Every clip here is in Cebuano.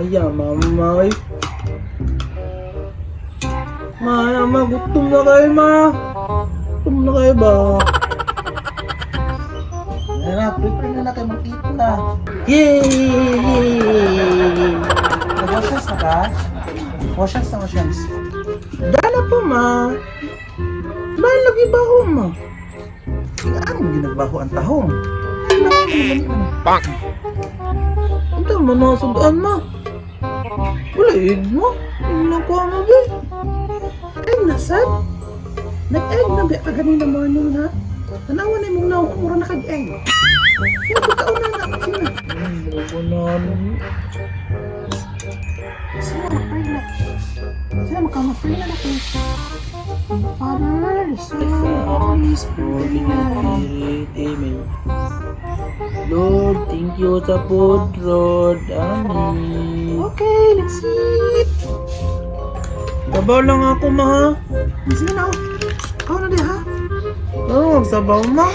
Ay, mama. Ay. Ma, ma, gutom na kayo, ma. Gutom na kayo ba? Ayan na, prepare na na kayo mag-eat na. Yay! Nag-wash hands na ka? Wash hands na, wash hands. Dala pa, ma. Ma, lagi ba ako, ma? Ano ginagbaho ang tahong? Bang! Ito, manasudan, ma. Wala, egg mo. Yung lang ko, ma, ba? Egg na, sad? Nag-egg na ba ka ganina morning, ha? Tanawa na imong naong mura na kag-egg. Sino pagkaon na na? Sino? Hindi ko na. Sino mag-pray na? Sino magka-pray na na kayo? Father, the Son, Holy Spirit. Spirit, Amen. Lord, thank you sa food, Lord. Amen. Okay, let's eat. Sabaw lang ako, ma, ha? Sige na, oh. Ikaw na di, ha? Ano, magsabaw, ma?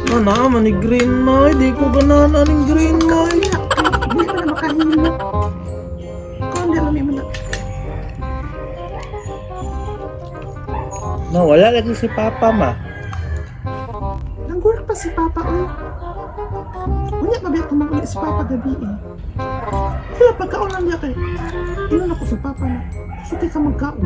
Ano na, man ni green, ma. Hindi ko ganahan aning green, ma. Hindi pa na makahilo. Ikaw hindi alam mo na. Ma, wala lagi si Papa, ma. Nang-work pa si Papa, oy. Unya, mabiyak kung mag si Papa gabi, eh. Wala, pagkaon lang niya kay. Inon ako si Papa na. Gusto kay ka magkaon.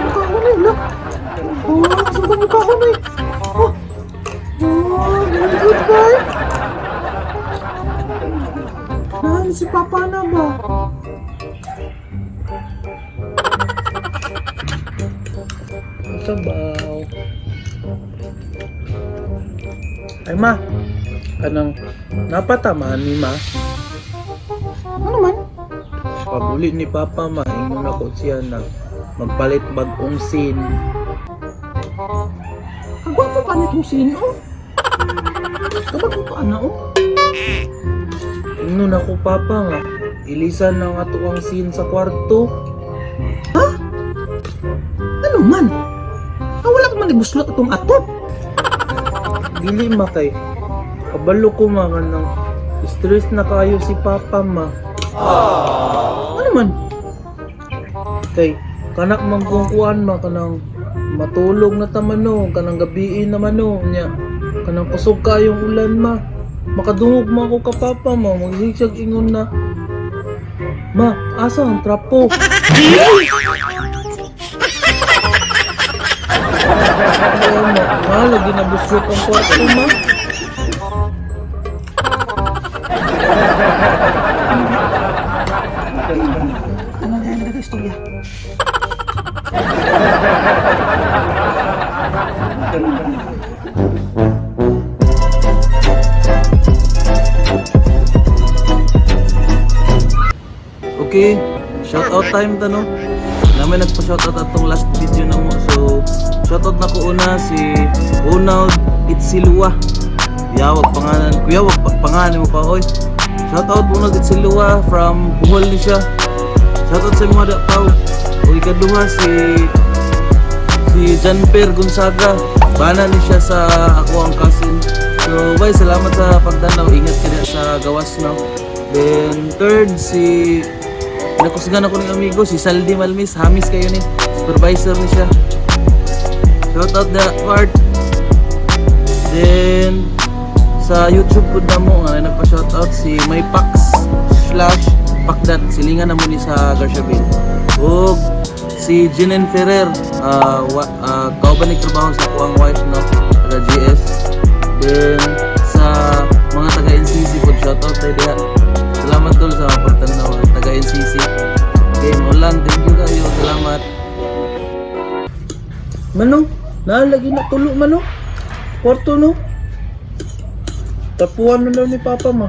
Mukha eh, look. Oh, gusto mukha ko na eh. Oh, oh, very good boy. Naan si Papa na ba? Sabaw. Ay, ma. Kanang napatamaan ni ma. Ano man? Paguli ni Papa, ma. Ingon ako siya na magpalit bagong sin. Kagwapo pa nitong sino? Kabag ko ana oh. Ingon ako, Papa, nga. Ilisan na nga to ang sin sa kwarto. Ano man? Ah, wala pa man ibuslot atong atop. Dili ma kay. Kabalo ko ma kanang stress na kayo si Papa ma. Ano man? Kay kanak man kung kuan ma kanang matulog na ta man no, kanang gabiin naman no nya. Kanang kusog kayong ulan ma. Makadungog ma ako ka Papa ma, magsigsag ingon na. Ma, asa ang trapo? Kaya ma, ma, lagi na buslot ang kwarto ma. Ano na yan istorya? Okay, shout out time ta no. Namin nagpa-shout out atong last video na mo. So, shout out na ko una si Ronald Itsilua. Kuya, wag pangalan. Kuya, wag pangalan mo pa oy. Shout out Ronald Itsilua from Bohol ni siya. Shout out sa mga dakpaw. O ikaduha si si Janper Gonzaga. Bana ni siya sa ako ang cousin. So, bye, salamat sa pagdanaw. Ingat ka na sa gawas no. Then third si nakusgan ako ng amigo si Saldi Malmis, hamis kayo ni supervisor ni siya. Shout out the part. Then sa YouTube pud na mo nga nagpa-shout out si Maypax slash Pakdat silingan na mo ni sa Garciaville. Ug si Jenen Ferrer, kauban ni trabaho sa akuang wife no, taga GS. Then sa mga taga NCC pud shout out tayo diha. Salamat tol sa mga pagtanaw taga NCC. Okay, mo lang, thank you kayo. Salamat. Mano, naalagi na tulo mano. Kwarto no. Tapuan na daw ni Papa ma.